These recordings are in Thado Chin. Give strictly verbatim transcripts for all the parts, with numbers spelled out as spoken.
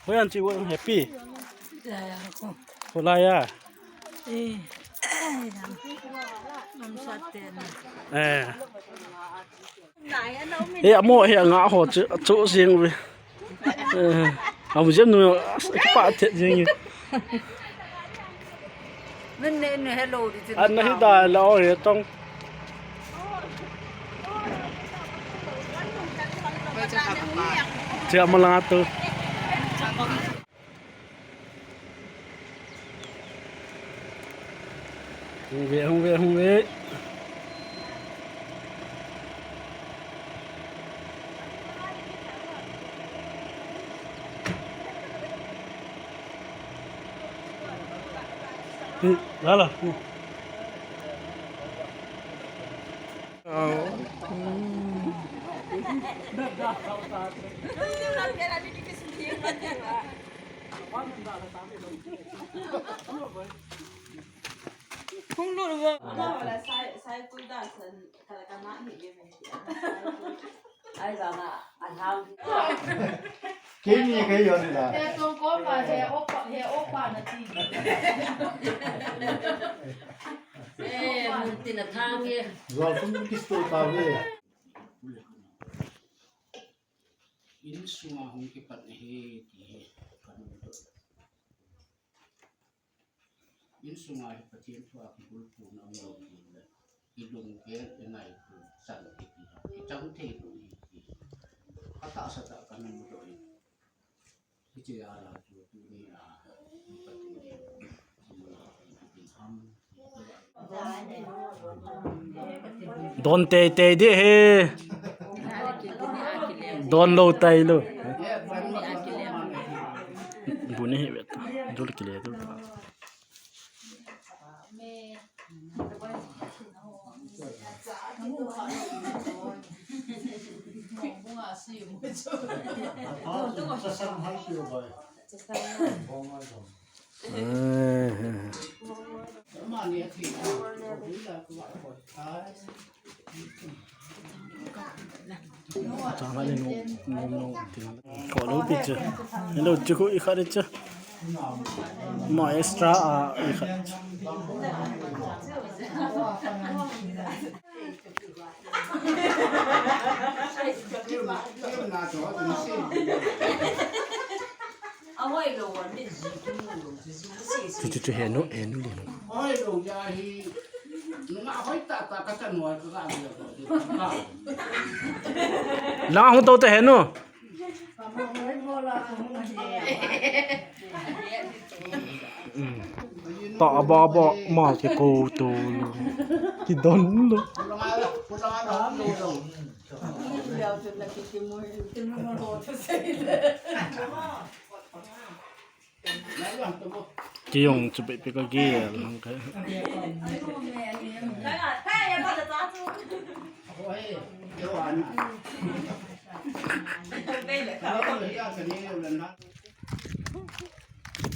Hoiya chi wo happy. Jaya ko. Kolaya. Eh. Am sat te na. Eh. Eh, amo he nga ho chu chu sing ve. Eh. Am jem nu pa te jing. Min ne ne hello di. An na hi da la o he tong. Chia malanga tu. Hung ve, hung ve, hung ve. Lala. Ai, jana, a hang. Kei ni kei yo ni la. He tong ko pa, he o pa, he o pa na ti. Eh, mun tin a thang e. Zual kum ki sto ta ve. Insunga hung kipat na he, ti he. Insunga hi Pathen thu a kibulpuna um lou ding le, i lunggel i ngaitu chan kiti a, kichang thei lou hi ti. Ka tahsa tah ka na mudoh in. Hiche a la chu tuni a, i Pathen in, i mun a, i Pathen ham. Don tei tei di he. Don lou tai lou. Bu ni he vet. Dul kile dul. Chang le no, no, no, tin. Hello, picture. Hello, chuku i khat chu. Ma extra a i khat. Chu, chu, chu, henu, henu le. Langa hung tou te henu. Ta ba ba ma ke ko to lo. Ki don lo. Ki yong chu pe pe ka ge lang ka.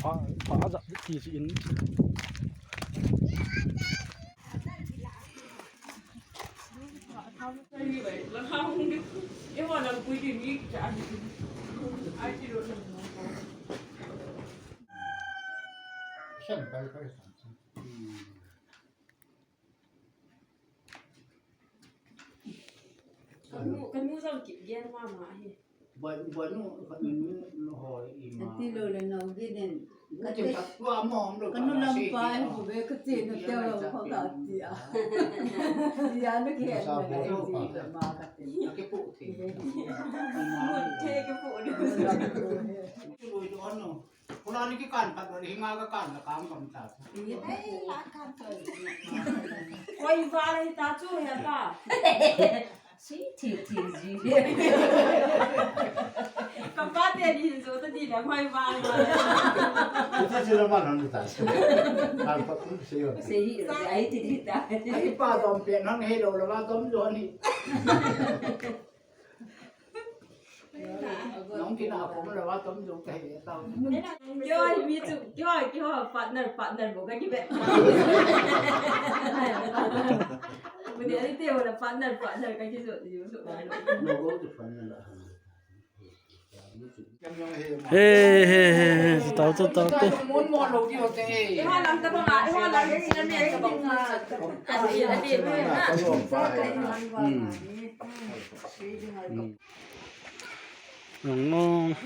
Pha, pha ja ti si in. Kanu, kanu jong kigen mama hi. Boi, boi nu, kanu nu hoi ima. Ati lo le no giden. Kate, kanu lampa hi bu be kate na te ho ka ti a. Ya na ki he na ka ti ma kate. Ke pu the. Mu the ke pu de. Ku lo do no. Kula ni kikan pat, hinga kakan la kam kam ta. Ai, la kan to. Koi vale ta chu he pa. Si, thi, thi, ji. Ka pa te ni jo ta di la koi vale. Ita sila man han ta. Kan pa kun se yo. Se hi, ai ti di ta. Ai pa dom pe nang he lo la dom jo ni. Nong kina pom la wa tom jong ka he tau. Kyo ai mi chu, kyo ai, kyo ai partner, partner bo ka ki be. Bo ni ai te ho la partner, partner ka ki so, yo so. No go to partner la. He, he, he, he, tao tu, tao tu. Hmm. Hmm. Nong, nong.